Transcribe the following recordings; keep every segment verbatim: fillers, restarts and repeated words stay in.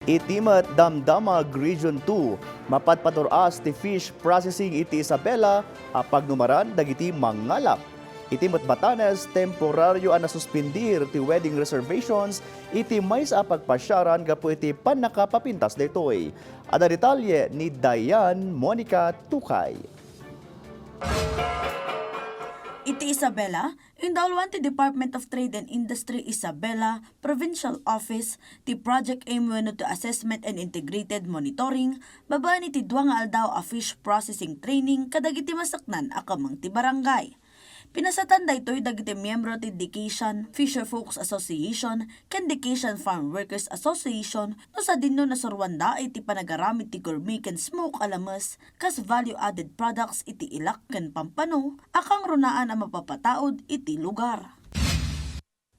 Iti met Damdamag Region two, mapadpadur-as ti fish processing iti Isabela a pagnumaran dagiti mangalap. Iti met Batanes, temporario a nasuspendir ti wedding reservations iti maysa a pagpasiaran gapu iti pannakapapintas daytoy. Adda detalye ni Dayan Monica Tukay. Iti Isabela, indauluan ti Department of Trade and Industry Isabela Provincial Office ti Project AIM wenno ti Assessment and Integrated Monitoring babaen iti dua nga aldaw a fish processing training kadagiti masaknan a kameng ti barangay. Pinasatan daytoy dagiti miyembro ti Decation Fisherfolks Association ken Decation Farm Workers Association no sadino nasuroanda iti panagaramid ti gourmet ken smoke alames kas value-added products iti ilak ken pampano a kangrunaan a mapapataud iti lugar.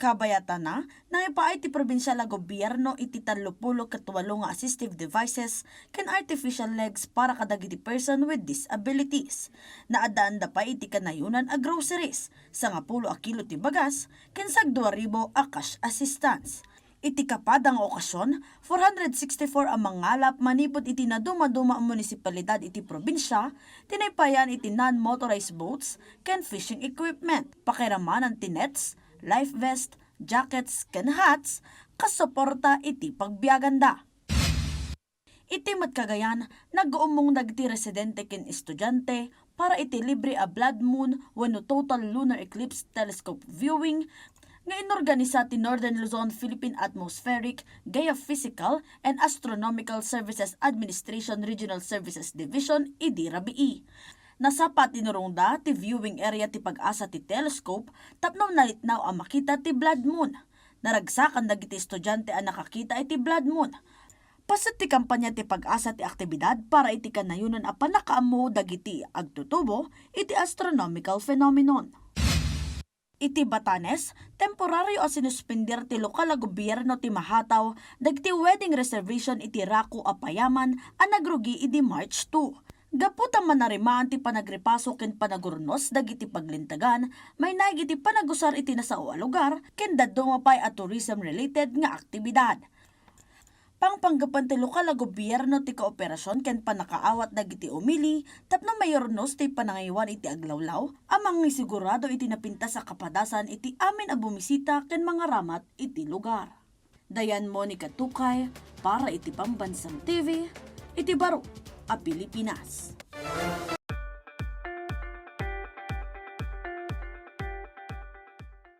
Kabayatana, nangipaay ti probinsial a gobierno iti tallopulo ket walo nga assistive devices ken artificial legs para kadagiti person with disabilities. Naaddaanda pay iti kanayonan a groceries, sangapulo a kilo ti bagas, ken sagdua ribu a cash assistance. Iti kapada nga okasion, four hundred sixty-four a mangalap manipud iti nadumaduma a munisipalidad iti probinsia ti naipayan iti non-motorized boats ken fishing equipment, pakiramanan ti nets, life vest, jackets, ken hats kas suporta iti pagbiaganda. Iti met Cagayan, nag-ummong dagiti residente ken estudiante para iti libre a blood moon wenno total lunar eclipse telescope viewing nga inorganisa ti Northern Luzon Philippine Atmospheric, Geophysical, and Astronomical Services Administration Regional Services Division idi rabii. Nasapa a tinurongda ti viewing area ti PAGASA ti telescope tapno nalitnaw a makita ti blood moon. Naragsakan dagiti estudiante a nakakita iti blood moon. Paset ti kampanya ti PAGASA ti aktibidad para iti kanayonan a pannakaammo dagiti agtutubo iti astronomical phenomenon. Iti Batanes, temporario a sinuspender ti lokal a gobierno ti mahataw dagiti wedding reservation iti Raku a Payaman a nagrugi idi March two. Gapu ta manarimaan ti panagripaso ken panagurnos dagiti paglintegan, mainaig iti panagusar iti nasao a lugar ken dadduma pay a tourism-related nga aktibidad. Pangpanggepen ti lokal a gobierno ti kooperasyon ken pannakaawat dagiti umili tapno maiyurnos ti panangayowan iti aglawlaw a mangisigurado iti napintas a kapadasan iti amin a bumisita ken mangaramat iti lugar. Dayan Monica Tukay para iti Pambansang T V, iti baro a Pilipinas.